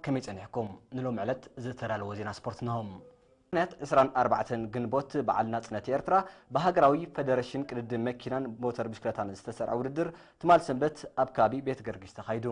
ከመይ ጸኒሕኩም? ንሎም ዕለት ዝተዳለወ ዜና ስፖርት ነሆም። ምክንያት ዕስራን ኣርባዕተን ግንቦት በዓል ናጽነት ኤርትራ ብሃገራዊ ፈደረሽን ቅድድም መኪናን ሞተር ብሽክለታን ዝተሰርዐ ውድድር ትማል ሰንበት ኣብ ከባቢ ቤት ገርግሽ ተኻይዱ።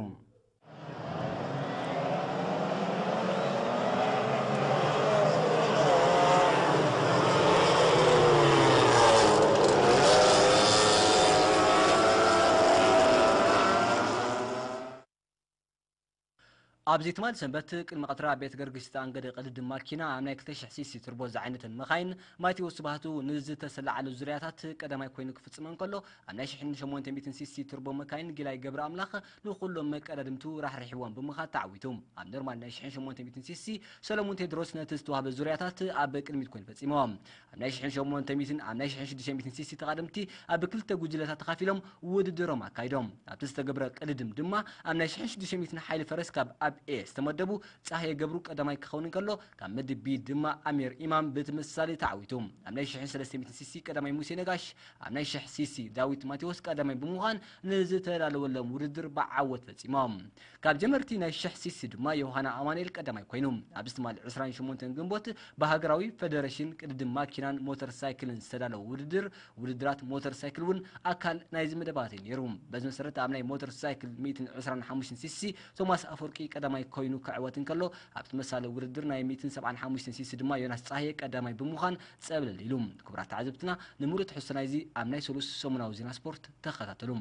ኣብዚ ትማል ሰንበት ቅድሚ ቀትራ ቤት ገርግሽ ዝተኣንገደ ቅድድም ማኪና ኣብ ናይ ክልተ ሽሕ ሲሲ ቱርቦ ዝዓይነተን መኻይን ማቴዎስ ስብሃቱ ንዝተሰላዓሉ ዙርያታት ቀዳማይ ኮይኑ ክፍጽመን ከሎ ኣብ ናይ ሽሕን ሸሞንተ ሚእትን ሲሲ ቱርቦ መካይን ጊላይ ገብረ ኣምላኽ ንኹሎም መቀዳድምቱ ራሕሪሕዎም ብምኻድ ተዓዊቱ። ኣብ ኖርማል ናይ ሽሕን ሸሞንተ ሚእትን ሲሲ ሰለሙን ቴድሮስ ነቲ ዝተዋህበ ዙርያታት ኣብ ቅድሚት ኮይኑ ፈጺምዎ። ኣብ ናይ ሽሕን ሸሞንተ ሚእትን ኣብ ናይ ሽሕን ሽዱሽተ ሚእትን ሲሲ ተቓደምቲ ኣብ ክልተ ጉጅለታት ተኻፊሎም ውድድሮም ኣካይዶም። ኣብቲ ዝተገብረ ቅድድም ድማ ኣብ ናይ ሽሕን ሽዱሽተ ሚእትን ሓይሊ ፈረስ ካብ ኣብ ኤ ዝተመደቡ ጻህየ ገብሩ ቀዳማይ ክኸውን እንከሎ ካብ ምድብ ቢ ድማ ኣሚር ኢማም ብተመሳሳሊ ተዓዊቱ። ኣብ ናይ ሽሕን ሰለስተ ሚእትን ሲሲ ቀዳማይ ሙሴ ነጋሽ፣ ኣብ ናይ ሽሕ ሲሲ ዳዊት ማቴዎስ ቀዳማይ ብምዃን ንዝተዳለወሎም ውድድር ብዓወት ፈጺሞም። ካብ ጀመርቲ ናይ ሽሕ ሲሲ ድማ ዮሃና ኣማኑኤል ቀዳማይ ኮይኑ። ኣብዚ ትማል ዕስራን ሸሞንተን ግንቦት ብሃገራዊ ፈደረሽን ቅድድም ማኪናን ሞተር ሳይክልን ዝተዳለወ ውድድር ውድድራት ሞተር ሳይክል እውን ኣካል ናይዚ መደባት እዩ ነይሩ። በዚ መሰረት ኣብ ናይ ሞተር ሳይክል ሚእትን ዕስራን ሓሙሽተን ሲሲ ቶማስ ኣፈወርቂ ቀዳማይ ኮይኑ ክዕወት እንከሎ ኣብ ተመሳሳሊ ውድድር ናይ ሚእትን ሰብዓን ሓሙሽተን ሲሲ ድማ ዮናስ ጻህየ ቀዳማይ ብምዃን ጸብለል ኢሉ። ክቡራት ተዓዘብትና ንምሉእ ትሕዝቶ ናይዚ ኣብ ናይ ሰሉስ ሰሙናዊ ዜና ስፖርት ተኸታተሉ።